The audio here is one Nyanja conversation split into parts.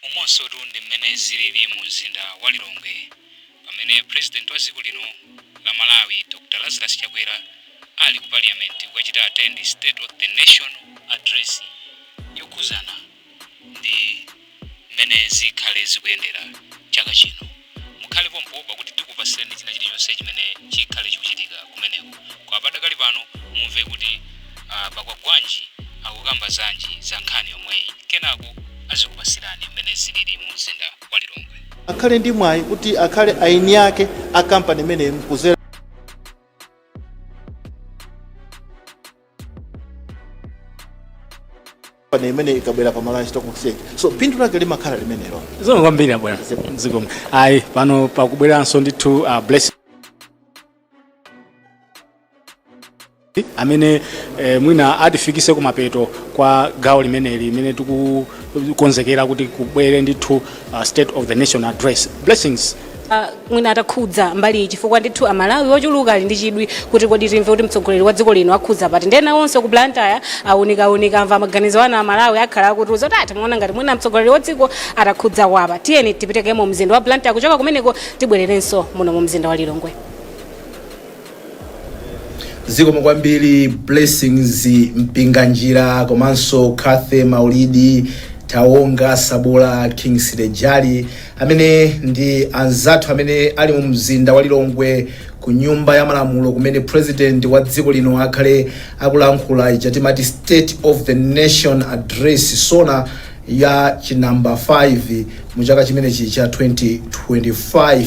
Umonsotu ndi mmene zilili mu mzinda wa Lilongwe pamene President wa dziko lino la Malawi Dr Lazarus Chakwera ali ku Parliament kukachita attend State of the Nation Address yokhuzana ndi mmene zikhale zikuyendera chaka chino. Mukhale pompo pakuti tikupasireni china chilichonse chimene chikhale chikuchitika kumeneko. Koma padakali pano mumve kuti a Bakwagwanji akukamba zanji za nkhani yomweyi kenako azikupasirani mmene zilili mu mzinda wa Lilongwe. Akhale ndi mwayi kuti akhale aini ake a kampani imeneyi kuzera kampani imene ikabwera pa Malawi Stock Exchange, so phindu lake limakhala limenelo. Zikomo kwambiri bwana, zikomo. Ayi, pano pakubweranso ndithu Blessing amene mwina atifikise kumapeto kwa gawo limeneli limene tikukonzekera kuti kubwere ndithu State of the Nation Address. Blessings. Mwina atakhudza mbali, chifukwa ndithu Amalawi ochuluka ali ndi chidwi kuti kodi timve kuti mtsogoleri wa dziko lino akhudza pati. Ndena onse ku Blantyre awunikawunika, amva maganizo ana Amalawi, akhala akutiuza kuti timaona ngati mwina mtsogoleri wa dziko atakhudza wapa. Tiyeni tipitekemo mzinda wa Blantyre, kuchoka kumeneko tibwererenso muno mu mzinda wa Lilongwe. Zikomo kwambiri, Blessings Mpinganjira komanso Cathy Maulidi, Taonga Sabola, Kingsley Jali, amene ndi anzathu amene ali mu mzinda wa Lilongwe ku Nyumba ya Malamulo kumene President wa dziko lino akhale akulankhula ija timati State of the Nation Address, SONA ya chinamba 5 mu chaka chimenechi cha 2025.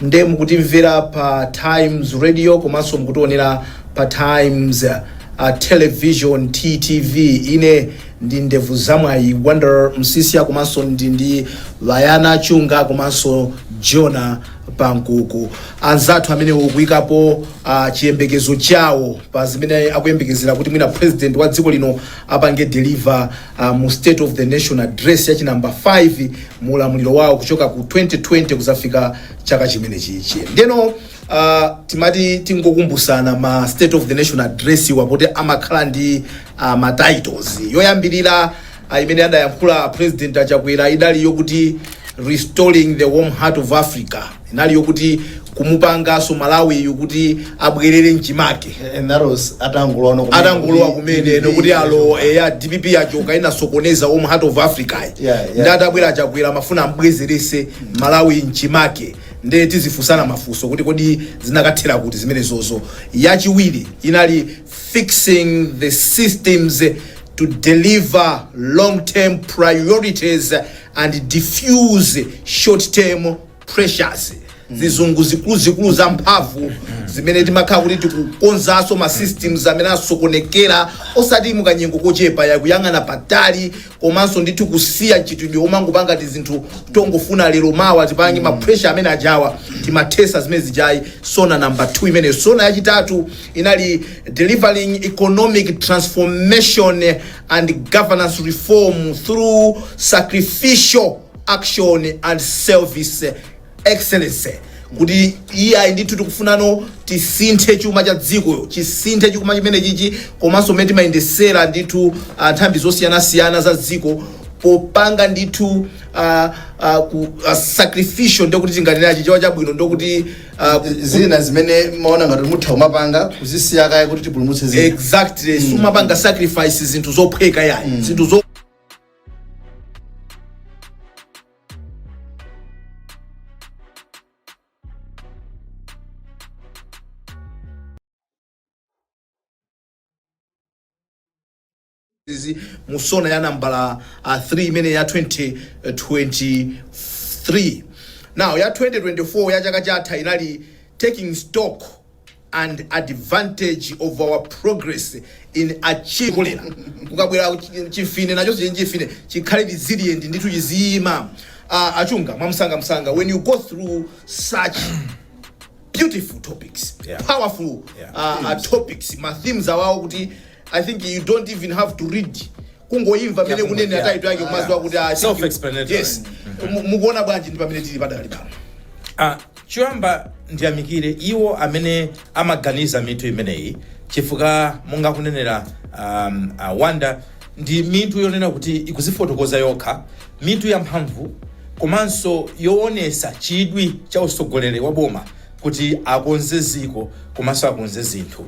Nde mukutimvera pa Times Radio komanso mukutionera pa Times Television, TTV. Ine ndi Ndevu Zamwayi Wonder Msisia, komanso ndi Vayana Chunga komanso Jona Pankuku, anzathu amene ukuyikapo chiyembekezo chawo pa zimene akuyembekezera kuti mwina President wa dziko lino apange deliver mu State of the Nation Address ya chinamba 5 mu ulamuliro wawo kuchoka ku 2020 kuzafika chaka chimene chichi. Ndeno timati tingokumbusana ma State of the Nation Address wapote amakhala ndi ma titles. Yoyambirira imene adayankhula President Achakwera idali yokuti "Restoring the Warm Heart of Africa". Inali yokuti kumupanganso Malawiyu kuti abwerere mchimake. And that was atangolowa no kumene. Atangolowa kumene nokuti alo eya DPP yachoka, inasokoneza Warm Heart of Africa. Ndi atabwera Achakwera amafuna ambwezerese Malawi mchimake. Nde tizifunsana mafunso kuti kodi zinakathera kuti zimenezozo? Yachiwiri inali "Fixing the Systems to Deliver Long Term Priorities and Diffuse Short Term Pressures". Zizungu zikuluzikulu za mphamvu zimene timakhala kuti tikukonzanso ma systems amene asokonekera, osati mukanyengo kochepa, yakuyang'ana patali, komanso ndithu kusiya mchitidwe omangopanga tizinthu tongofuna lero mawa tipange. Ma pressure amene ajawa timathesa zimene zijayi. SONA number 2 imene. SONA yachitatu inali "Delivering Economic Transformation and Governance Reform Through Sacrificial Action and Service Excellence", kuti iyayi ndithu tikufunano tisinthe chuma cha dziko, chisinthe chuma chimene chichi, komanso mmene timayendesera ndithu nthambi zosiyanasiyana za dziko, popanga ndithu sacrificial, ndikuti tinganena Chichewa chabwino ndikuti zina zimene maona ngati mutha kumapanga, kuzisiya kaye kuti tipulumutse zina. Exactly. Sumapanga sacrifice zinthu zophweka yayi, zinthu zo izi mu SONA ya nambala 3 imene ya 2023. Now ya 2024 ya chaka chatha inali "Taking Stock and Advantage of Our Progress in Achieving". Kukabwera chifine nacho chifine chikhale resilient ndithu, chiziyima. Achunga, mwamsangamsanga, when you go through such beautiful topics, powerful topics, ma themes awawo, kuti I think you don't even have to read, kungoimva mene kunene title yake kumaziwa kuti ah, I think Self-explanatory. Yes. Mukuona bwanji ndi pamene tili padakali pano? Ah, choyamba ndiyamikire iwo amene amaganiza mitu imeneyi, chifukwa monga kunenera wanda Ndi mitu yonena kuti ikuzifotokoza yokha, mitu yamphamvu komanso yoonesa chidwi cha usogoleri wa boma kuti akonze ziko komanso akonze zinthu.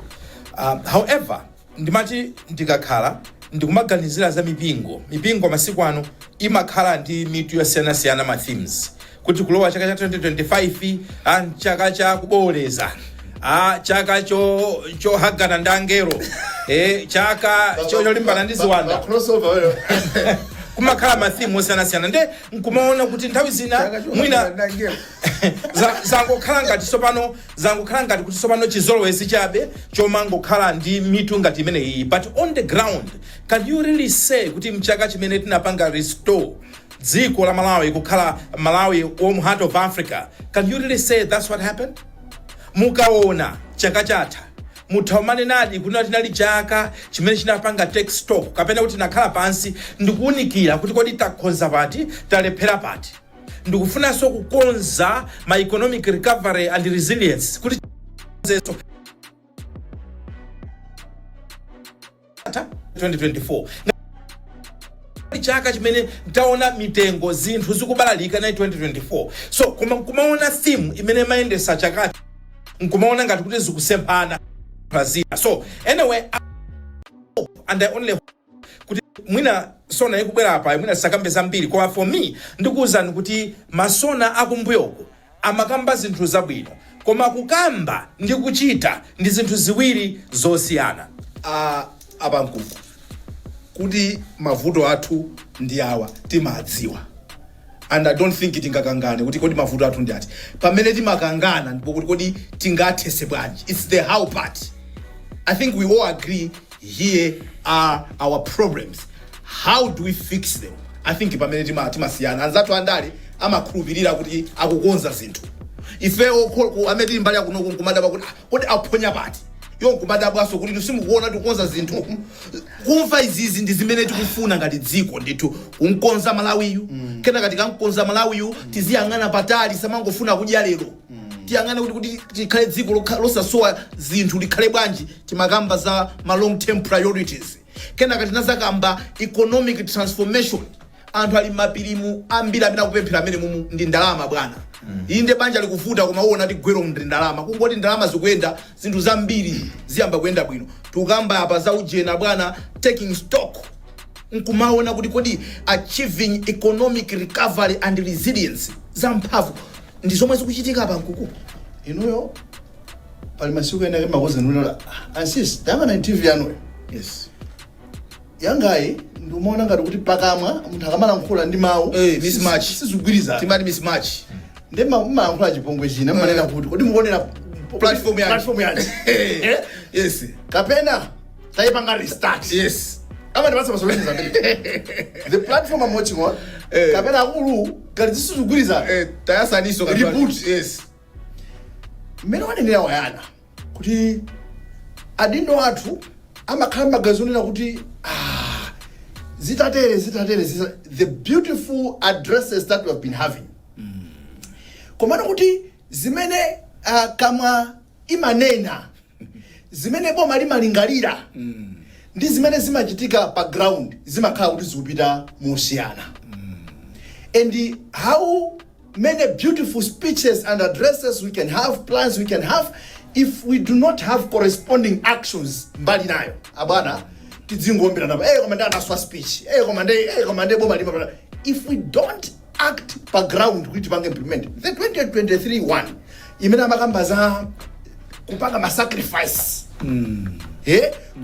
However, ndimati ndikakhala ndikumaganizira za mipingo, mipingo masiku ano imakhala ndi mitu yosiyanasiyana, ma themes, kuti kulowa chaka cha 2025, chaka cha kuboleza, chaka chohagana ndi angelo, chaka cholimbana ndi ziwanda. Crossover wewe. Kumakhala ma theme osiyanasiyana, nde nkumaona kuti nthawi zina mwina zangokhala ngati tsopano, zangokhala ngati kuti tsopano chizolowezi chabe chomangokhala ndi mitu ngati imene iyi. But on the ground, can you really say kuti mchaka chimene tinapanga restore dziko la Malawi kukhala Malawi Warm Heart of Africa, can you really say that's what happened? Mukaona chaka chatha, muthamanenadi kuti tinali chaka chimene chinapanga take stock, kapena kuti tinakhala pansi ndikuwunikira kuti kodi takonza pati, talephera pati, ndikufunanso kukonza ma economic recovery and resilience kuti zeso 2024 ngati chaka chimene taona mitengo, zinthu zikubalalika na 2024. So koma nkumaona theme imene imayendesa chakachi, nkumaona ngati kuti zikusemphana zina. So anyway, I hope and I only hope kuti mwina SONA ikubwera apa mwina tisakambe zambiri, koma for me ndikuwuzani kuti ma SONA akumbuyoko amakamba zinthu zabwino, koma kukamba ndi kuchita ndi zinthu ziwiri zosiyana. Apa nkuku kuti mavuto athu ndi awa, timadziwa, and I don't think tingakangane kuti kodi mavuto athu ndi ati. Pamene timakangana ndipo kuti kodi tingathese bwanji. It's the how part. I think we all agree here are our problems. How do we fix them? I think pamene timasiyana. Anzathu andale amakhulupirira kuti akukonza zinthu. Ifewo amene tili mbali yakunoku nkumadabwa kuti, "Ah, kodi aphonya pati?" Iwo nkumadabwanso kuti simukuona tikukonza zinthu. Kumva izizi ndi zimene tikufuna ngati dziko ndithu, kunkonza Malawiyu. Kenaka tikankonza Malawiyu, tiziyang'ana patali, samangofuna kudya lero. Tiyang'ane kuti tikhale dziko losasowa zinthu, likhale bwanji. Timakamba za ma long term priorities. Kenaka tinazakamba economic transformation. Anthu ali mapirimu ambiri amene akupemphera amene mumu ndi ndalama, bwana. Inde, banja likuvuta, koma uwona tigwero ndi ndalama. Kungoti ndalama zikuyenda, zinthu zambiri ziyamba kuyenda bwino. Tikukamba apa za ujena, bwana, taking stock nkumaona kuti kodi achieving economic recovery and resilience zamphamvu ndi zomwe zikuchitika apa, Nkuku. Inuyo, pali masiku ena makoza nuna ansis tayang'ana TV yanuyo. Yes. Yangayi ndiumaona ngati kuti pakamwa munthu akamalankhula ndi mawu Mismatch. sizigwirizana. Timati mismatch. Ndi mmalankhula chipongwe china, mmanena kuti kodi mukuonera platform yanji? Platform yanji? Yes. Kapena tayipanga restart. Yes. Amandipatsa ma solutions ambiri. The platform I'm watching on, kapena akulu ngati zisizigwirizana, tayasaniso. Reboot. Yes. Mmene wanenera wayana kuti adindo athu amakhala magazi onena kuti, ah, zitatere zitatere the beautiful addresses that we have been having, komano kuti zimene kamwa imanena, zimene boma limalingalira ndi zimene zimachitika pa ground zimakhala kuti zikupita mosiyana. And how many beautiful speeches and addresses we can have, plans we can have, if we do not have corresponding actions mbali nayo, abwana, tidzingombera pa, "Eh, koma ndi anaswa speech, eh, koma ndi, eh, koma ndi boma lima." If we don't act pa ground kuti tipange implement the 2023 one imene amakamba za kupanga ma sacrifice,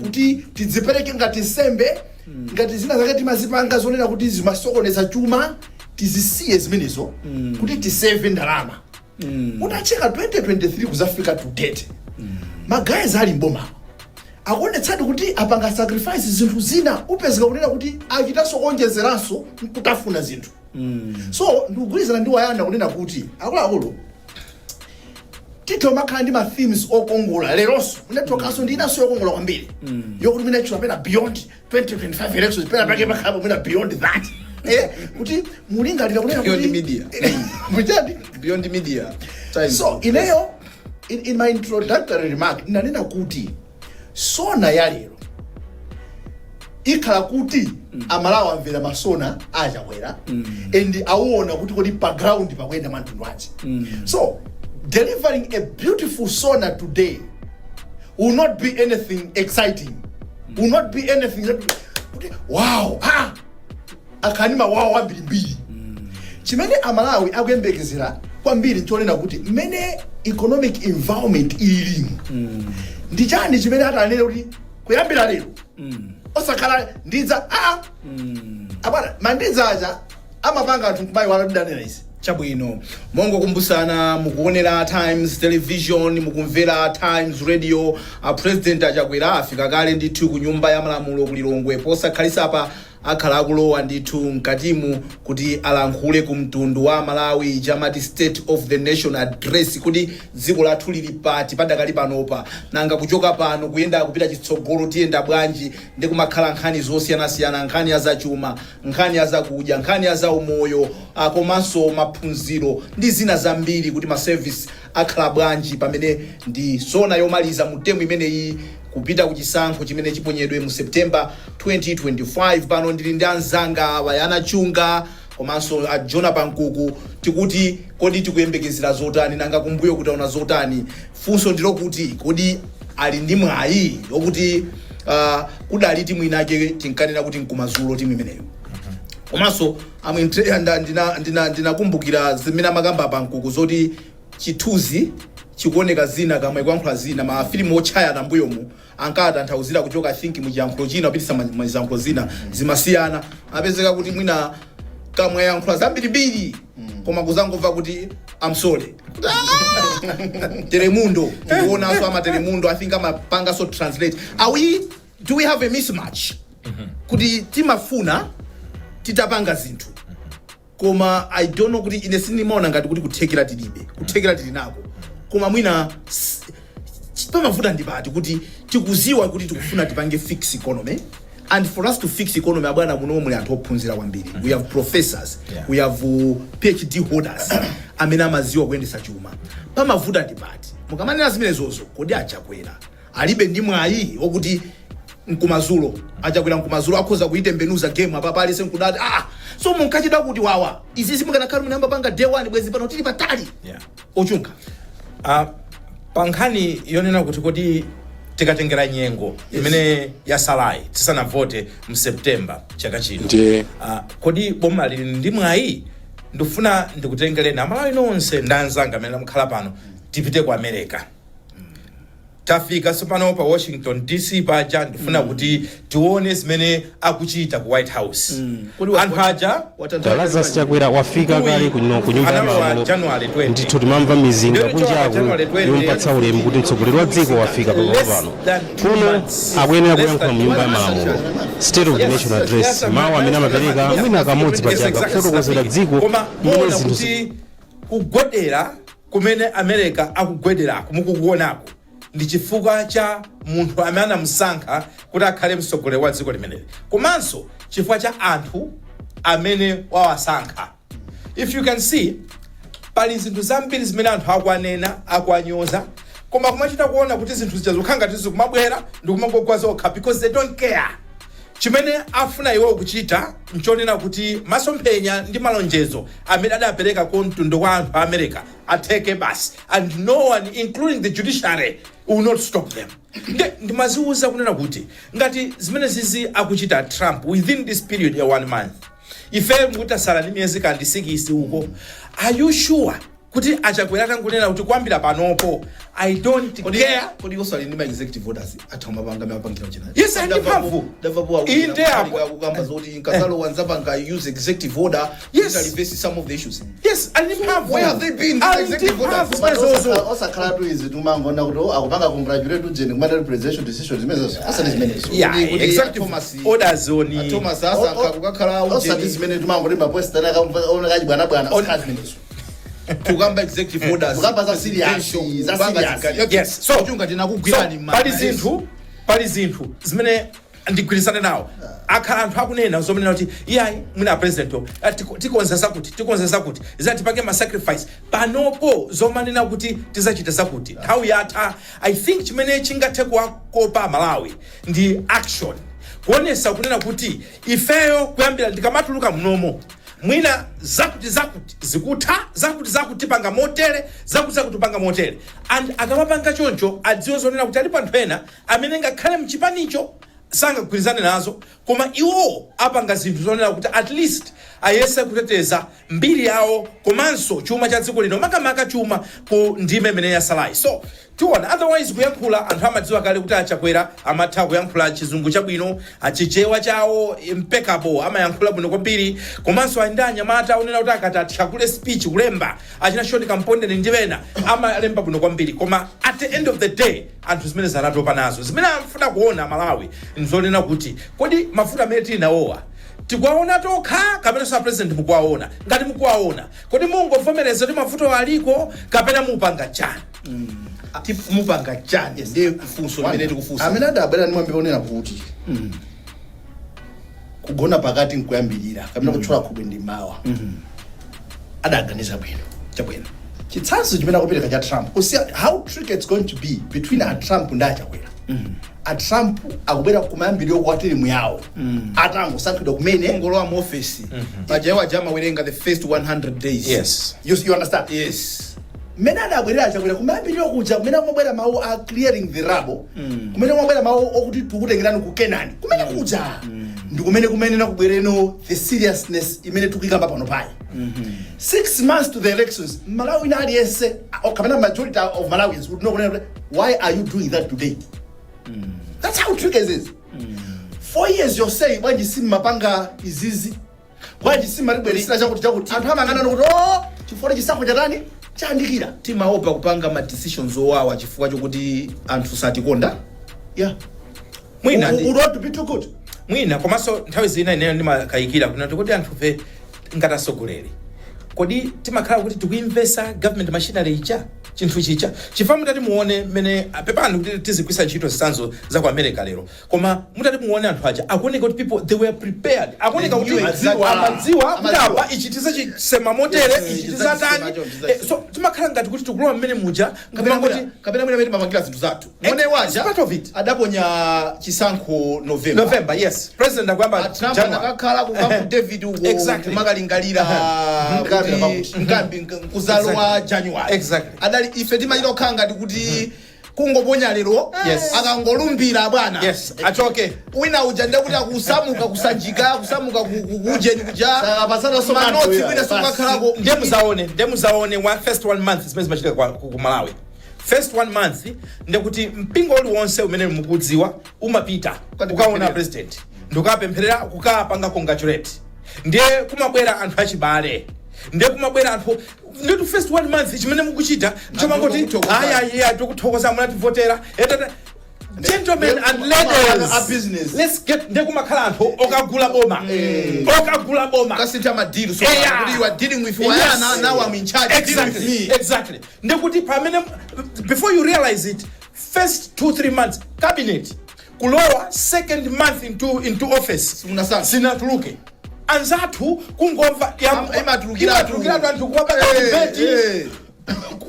kuti tidzipereke ngati nsembe, ngati zina zake timazipanga zonena kuti zimasokoneza chuma, tizisiye zimenezo kuti tisave ndalama. Utacheka 2023 kuzafika to date, ma guys ali mboma akuonetsadi kuti apanga sacrifice zinthu zina, upezeka kunena kuti achitanso kuonjezeranso nkutafuna zinthu. So ndikugwirizana ndi wayana kunena kuti akuluakulu titha umakhala ndi ma themes okongola. Leronso munathokanso ndi inanso yokongola kwambiri yokuti munachula pena beyond 2025 elections, pena pake pakhalapo mwina beyond that, kuti mulingalira kunena Beyond kuti media. Muchadi? Beyond media time. So ineyo in my introductory remark ndinanena kuti SONA ya lero Ikhala kuti Amalawi amvera ma SONA a Chakwera and awona kuti kodi pa ground pakuyenda mwantundu wanji. So delivering a beautiful SONA today will not be anything exciting, will not be anything that kuti wow, ah, akhani ma wow ambirimbiri. Chimene Amalawi akuyembekezera kwambiri nchonena kuti mmene economic environment ililimu, ndi chani chimene atanene kuti kuyambira lero, osakhala ndidza, aa, abwana, mandidza aja amapanga anthu nkumayiwala tidanena izi. Chabwino, mongokumbusana, mukuonera Times Television, mukumvera Times Radio. A President Achakwera afika kale ndithu ku Nyumba ya Malamulo ku Lilongwe. Posakhalisa apa akhala akulowa ndithu mkatimu kuti alankhule ku mtundu wa Malawi, chamati State of the Nation Address, kuti dziko lathu lili pati padakali panopa, nanga kuchoka pano kuyenda kupita chitsogolo tiyenda bwanji, ndi kumakhala nkhani zosiyanasiyana, nkhani ya zachuma, nkhani ya zakudya, nkhani ya zaumoyo, komanso maphunziro ndi zina zambiri, kuti ma service akhala bwanji pamene ndi SONA yomaliza mu term imeneyi kupita ku chisankho chimene chiponyedwe mu September 2025. Pano ndili ndi anzanga Wayana Chunga komanso a Jona Pankuku. Tikuti kodi tikuyembekezera zotani? Nanga kumbuyo kutaona zotani? Funso ndilokuti kodi ali ndi mwayi wokuti kudali timu inake tinkanena kuti nkumazulo timu imeneyo? Komanso ndinakumbukira zimene amakamba Pankuku zoti chithunzi chikuoneka zina, kamwe kuyankhula zina. Mafilimu otchayana mbuyomu ankatanthauzira kuchoka, I think, muchiyankhulo china kupitisa muziyankhulo zina, zimasiyana. Apezeka kuti mwina kamwe yankhula zambirimbiri, koma kuzangomva kuti "I'm sorry". Telemundo, tikuonanso ama Telemundo, I think amapanganso translate. Are we Do we have a mismatch kuti timafuna titapanga zinthu, koma I don't know kuti ine sindimaona ngati kuti kuthekera tilibe, kuthekera tili nako, koma mwina pamavuta ndi pati kuti tikuziwa kuti tikufuna tipange fix economy? And for us to fix economy, abwana, muno muli anthu ophunzira kwambiri. We have professors, we have PhD holders amene amaziwa kuyendesa chuma. Pamavuta ndi pati mukamanena zimenezozo? Kodi Achakwera alibe ndi mwayi wokuti nkumazulo, Achakwera nkumazulo akhoza kuitembenuza game apa palese nkudati, "Ah, so munkachita kuti wawa izi simukanakhala munayamba panga day one, bwezi pano tili patali"? Ochunga. Pa nkhani yonena kuti kodi tikatengera nyengo imene yasalayi tisanavote mu September chaka chino, Ndiye. Kodi boma lili ndi mwayi? Ndifuna ndikutengereni Amalawi nonse ndi anzanga amene mukhala pano, tipite ku America. Tafika tsopano pa Washington DC paja. Ndifuna kuti tione zimene akuchita ku White House. Kodi Anthu aja Lazarus Chakwera wafika kale kuno ku Nyumba ya Analowa Malamulo. January 20. Ndithu timamva mizinga Ndithu kunjaku January 20. yompatsa ulemu kuti mtsogoleri wa dziko wafika pamalo pano. Kuno akuyenera kuyankhula mu Nyumba ya Malamulo, State of the Nation Address, mawu amene amapereka mwina kamodzi pa chaka kufotokozera dziko Koma mmene muona zinthu kuti kugwedera kumene America akugwederako mukukuonako ndi chifukwa cha munthu amene anamusankha kuti akhale mtsogoleri wa dziko limeneli, komanso chifukwa cha anthu amene wawasankha. If you can see, pali zinthu zambiri zimene anthu akuanena, akuanyoza, koma kumachita kuona kuti zinthu zija zikukhala ngati zikumabwera ndikumangogwa zokha because they don't care. Chimene afuna iwo kuchita nchonena kuti masomphenya ndi malonjezo amene adapereka ku mtundu wa anthu a America atheke basi, and no one, including the judiciary, will not stop them. Nde ndimaziwuza kunena kuti ngati zimene zizi akuchita Trump within this period ya one month, ife mukutasala ndi miyezi kandi 6 uko, are you sure kuti Achakwera atangonena kuti kuyambira panopo I don't care? Kodi osali ndi ma executive orders atha mapanga mapangira china? Yes, ali ndi mphamvu. Ndamvapo Inde apo. akukamba zoti nkazalo wanzapanga use executive order to reverse some of the issues. Yes, ali ndi mphamvu. Where have they been, these Ali ndi executive orders? mphamvu zimenezozo. Osakhalatu izi tumangona kuti, oh, akupanga congratulate ujeni kumati presidential decision zimenezo, asati zimenezo. Yeah, Kuti executive orders oni Thomas asankha kukakhala Osati ujeni. zimene tumangoti mapresident akaona kachibwanabwana, osakhala zimenezo. Kukamba executive orders. Kukamba za serious, za Kupanga serious. Yes, so Chunga tinakugwirani. So, pali zinthu zimene ndigwirizane nawo. Akhala anthu akunena zomenena kuti iyayi, mwina president tikonza zakuti, tikonza zakuti, zatipange ma sacrifice. Panopo zomanena kuti tizachita zakuti, nthawi yatha. I think chimene chingathe kuwakopa Malawi ndi action. Kuonesa kunena kuti ifeyo kuyambira ndikamatuluka munomo, mwina zakuti zakuti zikutha, zakuti zakuti tipanga motere, zakuti zakuti tipanga motere. And akamapanga choncho, adziwe zonena kuti alipo anthu ena amene ngakhale mchipanicho sangagwirizane nazo, koma iwo apanga zinthu zonena kuti at least ayese kuteteza mbiri yawo komanso chuma cha dziko lino, makamaka chuma ku ndime imene yasalayi. So tiona. Otherwise kuyankhula, anthu amadziwa kale kuti Achakwera amatha kuyankhula Chizungu chabwino, achichewa chawo impeccable, amayankhula bwino kwambiri. Komanso ali ndi anyamata onena kuti akati athyakule speech kulemba, achina Shoti Kampondeni ndi ena, amalemba bwino kwambiri. Koma at the end of the day, anthu zimene zanatopa nazo, zimene amfuna kuona Malawi nzonena kuti kodi mafuta amene tili nawowa tikuwaona tokha kapena sa President mukuwaona? Ngati mukuwaona, kodi mungovomereza kuti mavuto aliko kapena mupanga chani? Mupanga chani ndiye funso limene tikufunsa. Amene adabwera ndi mwambi onena kuti kugona pakati nkuyambirira kapena kutchula khobwe ndi mawa, adaganiza bwino. Chitsanzo chimene akupereka cha Trump, kusiya how tricky it's going to be between a Trump ndi Achakwera. A Trump akubwera kumayambiriro kwa term yawo, atangosankhidwa kumene. Kungolowa mu office paja, iwo aja amawerenga the first 100 days. You understand? Yes. Mmene adabwerera Achakwera kumayambiriro kuja, kumene kumabwera mawu a clearing the rubble, kumene kumabwera mawu okuti tikutengerani ku Kenani, kumene kuja ndi kumene kumene nakubwereno the seriousness imene tikuyikamba pano payi. 6 months to the elections, Malawi ina aliyense or kapena majority of Malawians would know kunena kuti, "Why are you doing that today?" That's how tricky it is. 4 years you're saying, bwanji simmapanga izizi, bwanji simmatibweresera chakuti chakuti? Anthu amang'ana kuti, "Oh, chifukwa chisankho chatani, chayandikira." Timaopa kupanga ma decisions owawa chifukwa chokuti anthu satikonda. Mwina We want to be too good. Mwina. Komanso nthawi zina ineyo ndimakayikira kuti kodi anthufe ngati atsogoleri, kodi timakhala kuti tikuimvesa government machinery ija chinthu chicha? Chifukwa mutati muone mmene, pepani kuti tizigwisa ntchito zitsanzo za ku America lero, koma mutati muone anthu aja akuoneka kuti people, they were prepared, akuoneka kuti They knew exactly. Amadziwa kuti Amadziwa. apa ichi tizachisema motere, ichi tizatani. So timakhala ngati kuti tikulowa mmene muja Kapena nkumangoti kapena mwina amene timapangira zinthu zathu. Muone It's waja part of it. adaponya chisankho November. November, yes. President akuyamba A Trump January. anakakhala ku Camp David uko kumakalingalira Nkambi kuti pakuti. nkambi nkuzalowa January. Adali ife timachita kukhala ngati kuti kungoponya lero, akangolumbira bwana, Yes, achoke. Wina uja ndekuti akusamuka kusanjika, kusamuka kujeni kuja. Sakapasana so manotsi kanthu, mwina yeah. sukakhalako. Ndiye muzaone one first one month zimene zimachitika ku Malawi. First one month ndekuti mpingo uliwonse umene mukudziwa umapita kukaona president, ndikukapempherera, kukapanga congratulate. Ndiye kumabwera anthu achibale, ndiye kumabwera anthu. Nditu first one month chimene mukuchita chomangoti Anthu aya aya, tikuthokoza munativotera. Etata, gentlemen and ladies, A business. let's get. Ndiye kumakhala anthu okagula boma, okagula boma. Kasintha ma deal, so kuti you are dealing with Wayana, now I'm in charge, deal with me. Exactly. Ndekuti pamene, before you realize it, first 2-3 months cabinet kulowa, second month into office Simunasanga. sinatuluke. Anzathu kungomva Imatulukiratu. Imatulukiratu, anthu kuwapanga debate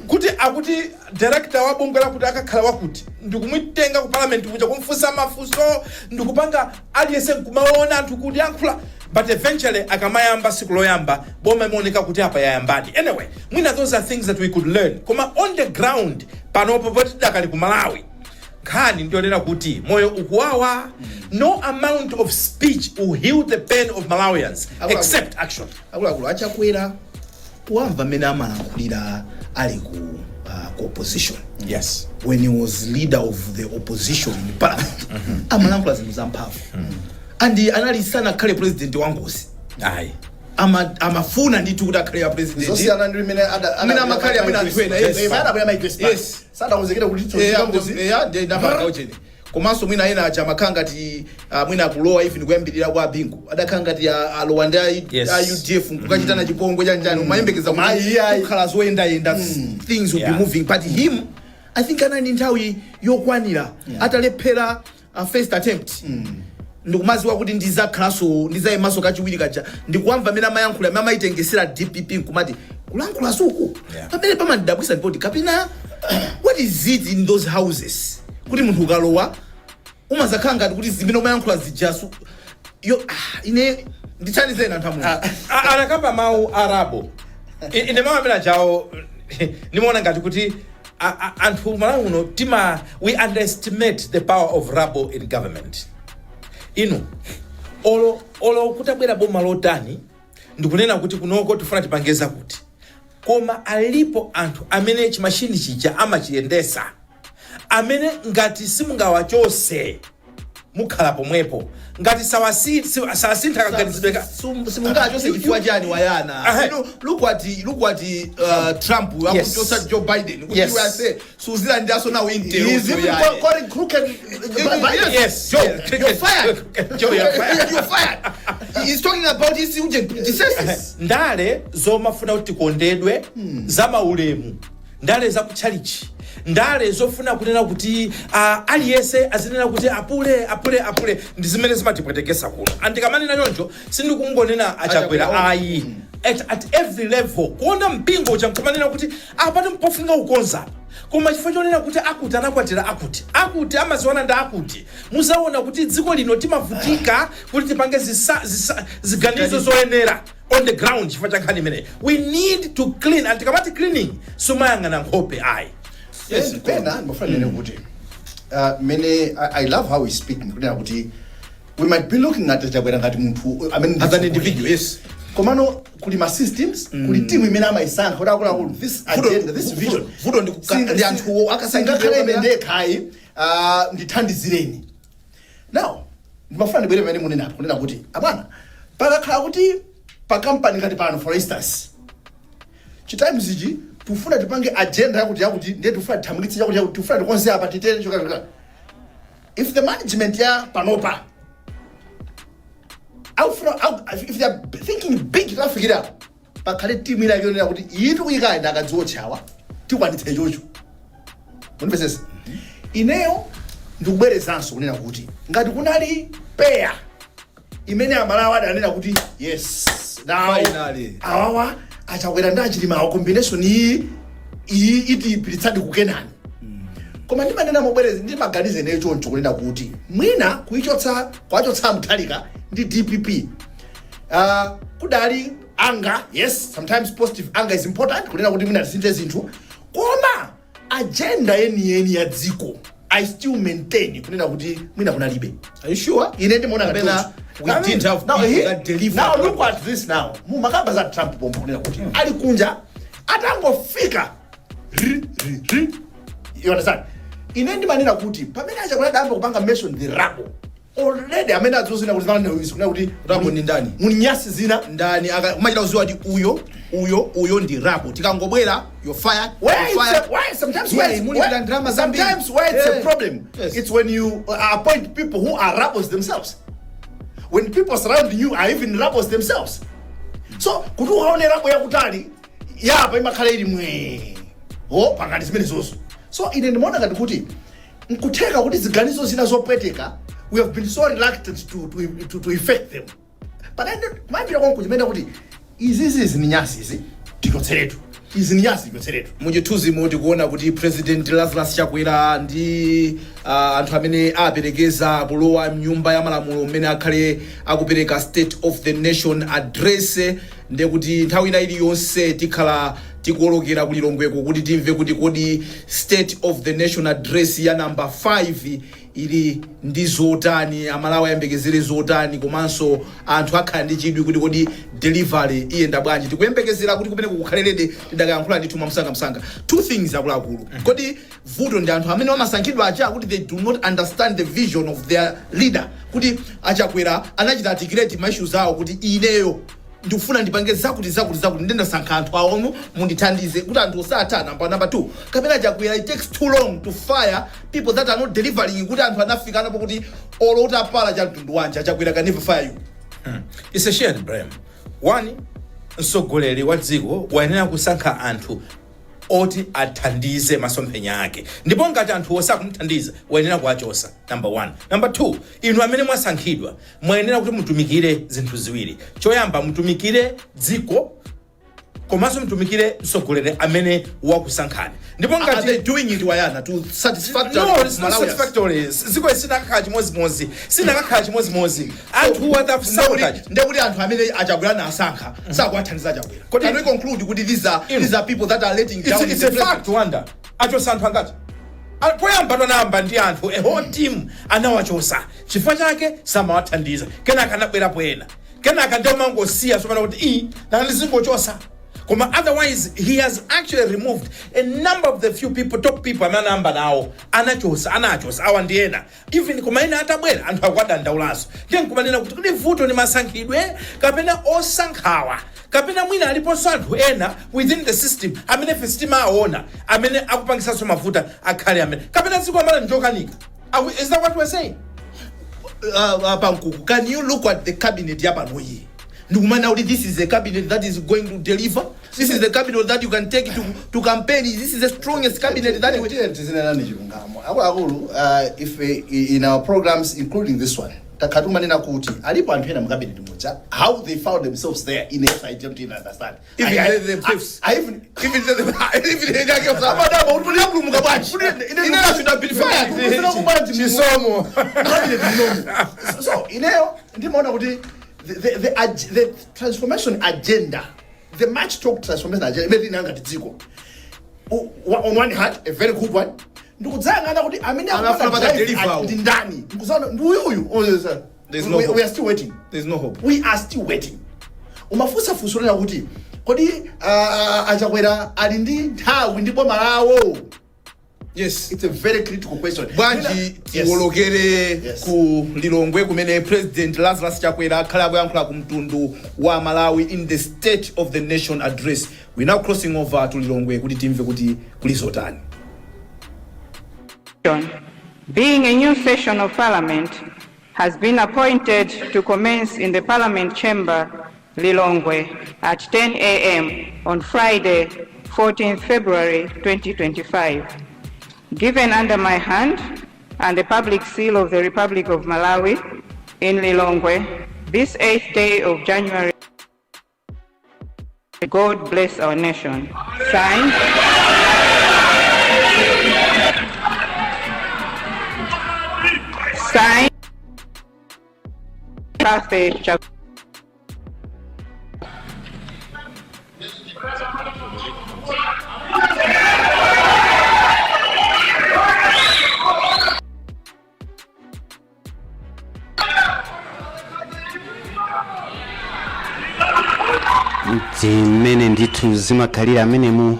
kuti akuti director wa bungwe lakuti akakhala wakuti, ndikumutenga ku parliament kuja kumfunsa mafunso, ndikupanga aliyense nkumaona anthu kuti yankhula. But eventually akamayamba siku loyamba boma imaoneka kuti apa yayambadi. Anyway, mwina those are things that we could learn. Koma on the ground panopo, poti tidakali ku Malawi, nkhani ndiyonena kuti moyo ukuwawa. No amount of speech will heal the pain of Malawians except action. Akuluakulu, Achakwera kuwamva mmene amalankhulira ali ku opposition, when he was leader of the opposition in parliament, amalankhula zinthu zamphamvu, and anali sanakhale president wangozi. Ayi. Amafuna ndithu kuti akhale ya president. Zosiyana ndi limene Amene amakhalira mwina anthu ena, yes. Adabwera Mike. Sadakonzekera kuti ngozi. Ndapanga uchene. Komanso mwina ena aja amakhala ngati mwina akulowa even kuyambirira kwa Bingu, adakhala ngati alowa ndi a a UDF nkukachitana chipongwe chanjani, umayembekeza kuti Ayi, ayi. kukhala zoyendayenda, things will be moving. But him, I think anali ndi nthawi yokwanira. Atalephera first attempt, ndikumaziwa kuti ndizakhalanso, ndizayimanso kachiwiri kaja, ndikuwamva amene amayankhula, amene amayitengesera DPP, nkumati kulankhula suku pamene pamandidabwisa ndipoti kapena what is it in those houses kuti munthu ukalowa Umazakhala ngati kuti zimene umayankhula zijasu yo. Ine ndithandizeni, anthu amuno. Anakamba mawu a rubble. Ine mawu amene ajawo nimaona ngati kuti anthu Malawi uno tima we underestimate the power of rubble in government. Inu, olo kutabwera boma lotani, ndikunena kuti kunoko tifuna tipange zakuti, koma alipo anthu amene chimashini chija amachiyendesa, amene ngati simungawachose mukhala pomwepo, ngati sawasintha kaganizidwe ka Simungachose chifukwa chani, wayana? Look at Trump akuchosa Joe Biden kuti iwe ase suzilandiranso nawo intel. He's even calling crooked Biden. Yes, Joe, you're fired. Joe, you're fired. You're fired. He's talking about his urgent predecessors. Ndale zomafuna kuti tikondedwe, za maulemu, ndale zakutchalichi, ndale zofuna kunena kuti aliyense azinena kuti apule, apule, apule, ndi zimene zimatipwetekesa kuno. Andikamanena choncho, sindikungonena Achakwera. Achakwera. Ayi, at every level, kuona mpingo uja nkumanena kuti apati mpofunika kukonza, koma chifukwa chonena kuti akuti anakwatira, akuti akuti amaziwana ndi akuti, muzaona kuti dziko lino timavutika kuti tipange ziganizo zoyenera on the ground chifukwa cha nkhani imeneyi. We need to clean, and tikamati cleaning, sumayang'ana nkhope ayi. Yes, pena ndimafuna nene kuti mene I love how he's speaking, kunena kuti we might be looking at Chakwera ngati munthu amene As an individual, yes. Komano kuli ma systems, kuli team imene amayisankha kuti akuluakulu, this agenda, this vision. Vuto ndi anthuwo akasankhidwe. Singakhale ine ndekhayi, ndithandizireni. Now ndimafuna ndibwere pamene munenapo, kunena kuti abwana, pakakhala kuti pa kampani ngati pano, for instance, chitimes ichi, tifuna tipange agenda yakuti yakuti, ndiye tifuna tithamangitse chakuti yakuti, tifuna tikonze apa, titere choka choka. If the management ya panopa aufuna, if they are thinking big, tafikira pakhale timu ina yonena kuti iyi tikuyikaya ndakadziwotchawa, tikwanitse chocho. Mundipesesa? Ineyo ndikubwerezanso kunena kuti ngati kunali peya imene Amalawi adanena kuti yes, now Finally. awawa Achakwera ndi Achilimawo, combination iyi iyi itiyipiritsadi kukenani. Koma ndimanena mobwereza, ndimaganiza ineyo choncho, kunena kuti mwina kuichotsa, kwachotsa Mutharika ndi DPP, kudali anger. Yes, sometimes positive anger is important, kunena kuti mwina tisinthe zinthu, koma agenda yeniyeni ya dziko, I still maintain kunena kuti mwina kunalibe. Are you sure? Ine ndimaona ngati Kapena choncho. we didn't have Now, people that delivered. Now look at this. Now mumakamba za Trump pompo, kunena kuti ali kunja, atangofika ri ri ri, you understand? Ine ndimanena kuti pamene Achakwera adayamba kupanga mention the rubble already, amene adzozina kuti zimene kunena kuti Rubble ndi ndani? Muli nyasi zina. Ndani umachita kuziwa kuti uyo, uyo, uyo ndi rubble, tikangobwera you're fired. Where You're it's fired. a, why sometimes Yeah, where it's, muli where, ndalama zambiri. sometimes where it's a problem, it's when you appoint people who are rebels themselves, when people surrounding you are even rebels themselves. So kuti ukaone rubble yakutali, yapa imakhala ili mwe o pakati zimene zozo. So ine ndimaona ngati kuti nkutheka kuti ziganizo zina zopweteka, we have been so reluctant to effect them. But then kumayambira konku chimene kuti izizi ni nyasi, izi tichotseretu, izi ni nyasi, tichotseretu. Muchithunzimo tikuona kuti President Lazarus Chakwera ndi anthu amene aperekeza kulowa mnyumba ya malamulo mmene akhale akupereka State of the Nation Address. Ndiye kuti nthawi ina iliyonse tikhala tikuwolokera kulilongweko kuti timve kuti kodi State of the Nation Address ya namba 5 ili ndi zotani, Amalawi ayembekezere zotani, komanso anthu akhala ndi chidwi kuti kodi delivery iyenda bwanji. Tikuyembekezera kuti kumene kukhalelede tidakayankhula ndithu mwamsangamsanga. Two things, akuluakulu. Kodi vuto ndi anthu amene amasankhidwa aja, kuti they do not understand the vision of their leader, kuti Achakwera anachita articulate ma issues awo kuti ineyo ndikufuna ndipange zakuti, zakuti, zakuti, ndendasankha anthu awomo mundithandize kuti anthu osatha? Number two, kapena Chakwera, it takes too long to fire people that are not delivering, kuti anthu anafika anapo kuti olo utapala cha mtundu wanji, Achakwera can never fire you? It's a shared blame. One, mtsogoleri wa dziko wayenera kusankha anthu oti athandize masomphenya ake, ndipo ngati anthu osakumthandiza, wayenera kuwachosa, number one. Number two, inu amene mwasankhidwa mwayenera kuti mutumikire zinthu ziwiri. Choyamba, mutumikire dziko. Komanso mtumikire mtsogoleri amene wakusankhani. Ndipo Are they ngati doing it, Wayana, to satisfactory No, it's not Malawians? satisfactory. Ziko sinakakhala chimozimozi, sinakakhala chimozimozi. Anthu what have sabotaged. Ndekuti anthu amene aChakwera anasankha sakuwathandiza Chakwera. Can we conclude kuti these are people that are letting down It's the a president? fact, wanda achosa anthu angati? Poyamba anayamba ndi anthu, a whole team anawachosa chifukwa chake samawathandiza. Kenaka anabwerapo ena, kenaka ndiwo mangosiya sopana kuti iyi nanga koma otherwise he has actually removed a number of the few people, top people amene anayamba nawo, anachosa, anachosa awa ndi ena even. Koma ena atabwera, anthu akuwadandaulanso. Ndiye nkumanena kuti kuti vuto ni masankhidwe kapena osankhawa, kapena mwina aliponso anthu ena within the system amene ife sitimawaona amene akupangisanso mavuta akhale amene, kapena dziko amene njokanika. Is that what we're saying? Pankuku, can you look at the cabinet yapanoyi ndikumana kuti this is a cabinet that is going to deliver? This is the cabinet that you can take to campaign? This is the strongest cabinet that we Tiye tizinenani chilungamo, akuluakulu. If in our programs, including this one, takhala timanena kuti alipo anthu ena mu cabinet muja, how they found themselves there in I don't even understand. Even themselves. I even Even the amadaba kuti yapulumuka bwanji. Ine should have been fired. Ine Chisomo. cabinet munomu. So ineyo ndimaona kuti the transformation agenda, the much talked transformation agenda imene tinanga dziko, on one hand a very good one, ndikudzayang'ana kuti amene Anafuna akupanga paka drive deliver awo. ndi ndani, ndikuzaona ndi uyuyu. Oh, yes, sir. There's no hope. We are still waiting. There's no hope. We are still waiting. Umafunsa funso lena kuti kodi aChakwera ali ndi nthawi ndi boma lawo? It's a very critical question. Bwanji Yes. tiwolokere Yes. ku Lilongwe kumene President Lazarus Chakwera akhale akuyankhula ku mtundu wa Malawi in the State of the Nation Address. We now crossing over to Lilongwe kuti timve kuti kuli zotani. Being a new session of Parliament has been appointed to commence in the Parliament Chamber, Lilongwe, at 10 a.m. on Friday, 14th February 2025. Given under my hand and the public seal of the Republic of Malawi in Lilongwe, this 8th day of January. God bless our nation. Signed, signed, Kathy Chak- Zimene ndithu zimakhalira amenemu,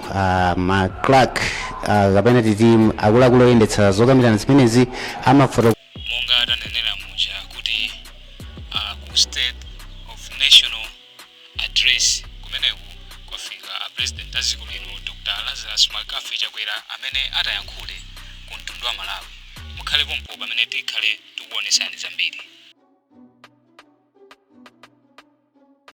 ma clerk, kapena titi akuluakulu oyendetsa zokambirana zimenezi amafoto Monga atanenera muja kuti ku State of National Address kumeneku kwafika a President a dziko lino, Dr Lazarus McCarthy Chakwera, amene atayankhule ku mtundu wa Malawi. Mukhale pompo pamene tikhale tikuonesani zambiri.